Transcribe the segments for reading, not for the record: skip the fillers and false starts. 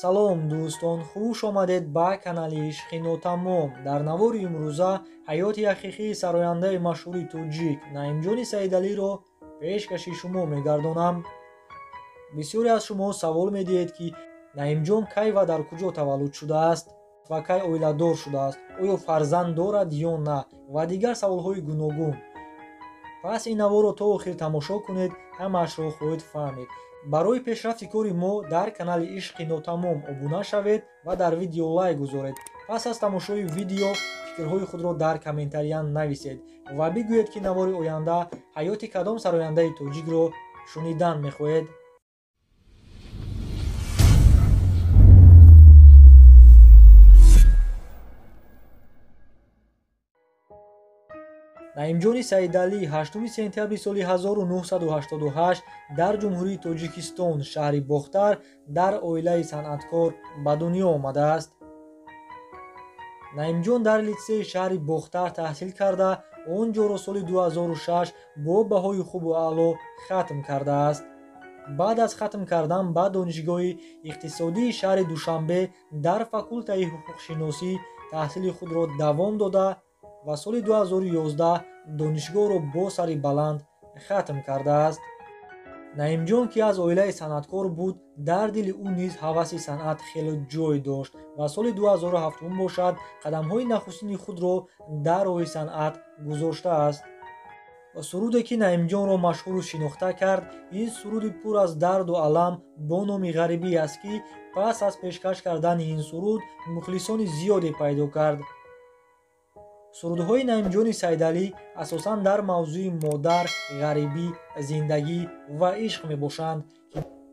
Салом дӯстон, хуш омадед ба канали Ишқи Нотамом. Дар навори имрӯза ҳаёти ҳақиқии сарояндаи машҳури тоҷик Наимҷони Саидалиро пешкаши шумо мегардонам. Бисёре аз шумо савол медиҳед, ки Наимҷон кай ва дар куҷо таваллуд шудааст ва кай оиладор шудааст, оё фарзанд дорад ё на ва дигар саволҳои гуногун. Пас ин наворро то охир тамошо кунед, ҳамаашро хоҳед фаҳмид. Барои пешрафти кори мо дар канали Ишқи Нотамом обуна шавед ва дар видео лайк гузоред. Пас аз тамошои видео фикрҳои худро дар комментария нависед ва бигӯед, ки навори оянда ҳаёти кадом сарояндаи тоҷикро шунидан мехоҳед. Наимҷони Саидалӣ 8 сентябри соли 1988 дар Ҷумҳурии Тоҷикистон, шаҳри Бохтар, дар оилаи санъаткор ба дунё омадааст. Наимҷон дар литсейи шаҳри Бохтар таҳсил карда, он ҷоро соли 2006 бо баҳои хубу аъло хатм кардааст. Баъд аз хатм кардан ба Донишгоҳи иқтисодии шаҳри Душанбе дар факултаи ҳуқуқшиносӣ таҳсили худро давом дода ва соли 2011 донишгоҳро бо сари баланд хатм кардааст. Наимҷон, ки аз оилаи санъаткор буд, дар дили ӯ низ ҳаваси санъат хеле ҷой дошт ва соли 2007 бошад қадамҳои нахустини худро дар роҳи санъат гузоштааст. Суруде, ки Наимҷонро машҳуру шинохта кард, ин суруди пур аз дарду алам бо номи Ғарибӣ аст, ки пас аз пешкаш кардани ин суруд мухлисони зиёде пайдо кард. Сурудҳои Наимҷони Саидалӣ асосан дар мавзӯи модар, ғарибӣ, зиндагӣ ва ишқ мебошанд,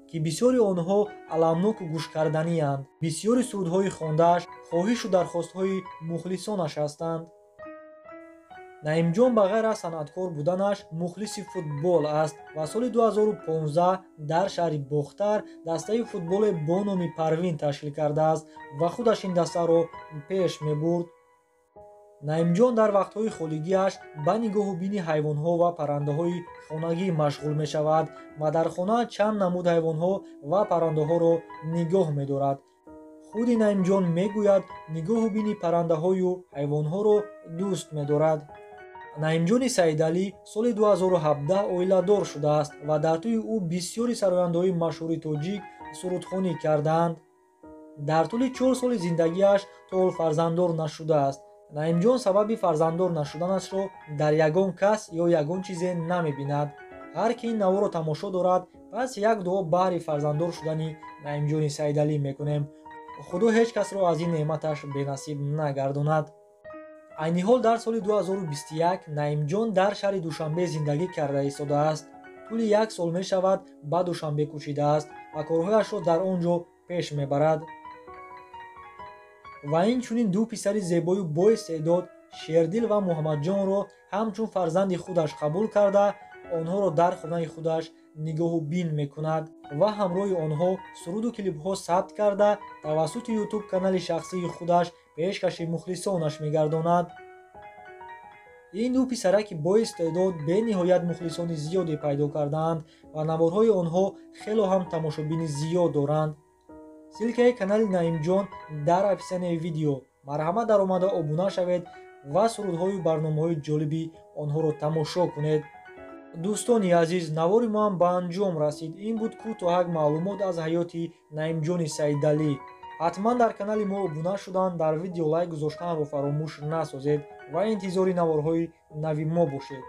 ки бисёри онҳо аламноку гӯшкарданианд. Бисёри сурудҳои хондааш хоҳишу дархостҳои мухлисонаш ҳастанд. Наимҷон ба ғайр аз санъаткор буданаш мухлиси футбол аст ва соли 2015 дар шаҳри Бохтар дастаи футболе бо номи Парвин ташкил кардааст ва худаш ин дастаро пеш мебурд. Наимҷон дар вақтҳои холигиаш ба нигоҳу бини ҳайвонҳо ва паррандаҳои хонагӣ машғул мешавад ва дар хона чанд намуд ҳайвонҳо ва паррандаҳоро нигоҳ медорад. Худи Наимҷон мегӯяд, нигоҳу бини паррандаҳою ҳайвонҳоро дӯст медорад. Наимҷони Саидалӣ соли 2017 оиладор шудааст ва дар тӯи ӯ бисёри сарояндаҳои машҳури тоҷик сурудхонӣ кардаанд. Дар тӯли 4 соли зиндагиаш то ҳол фарзанддор нашудааст. Наимҷон сабаби фарзанддор нашуданашро дар ягон кас ё ягон чизе намебинад. Ҳар ки ин наворро тамошо дорад, пас як дуо баҳри фарзанддор шудани Наимҷони Саидалӣ мекунем. Худо ҳеҷ касро аз ин неъматаш бенасиб нагардонад. Айни ҳол дар соли 2021 Наимҷон дар шаҳри Душанбе зиндагӣ карда истодааст. Тӯли як сол мешавад ба Душанбе кӯчидааст ва корҳояшро дар он ҷо пеш мебарад. Ва инчунин ду писари зебою боистеъдод Шердил ва Муҳаммадҷонро ҳамчун фарзанди худаш қабул карда, онҳоро дар хонаи худаш нигоҳу бин мекунад ва ҳамроҳи онҳо суруду клипҳо сабт карда тавассути ютуб канали шахсии худаш пешкаши мухлисонаш мегардонад. Ин ду писараки боистеъдод бениҳоят мухлисони зиёде пайдо кардаанд ва наворҳои онҳо хело ҳам тамошобини зиёд доранд. Ссилкаи канали Наимҷон дар описанияи видео. Марҳамат даромада обуна шавед ва сурудҳою барномаҳои ҷолиби онҳоро тамошо кунед. Дӯстони азиз, навори мо ҳам ба анҷом расид. Ин буд кӯтоҳак маълумот аз ҳаёти Наимҷони Саидалӣ. Ҳатман дар канали мо обуна шудан, дар видео лайк гузоштанро фаромӯш насозед ва интизори наворҳои нави мо бошед.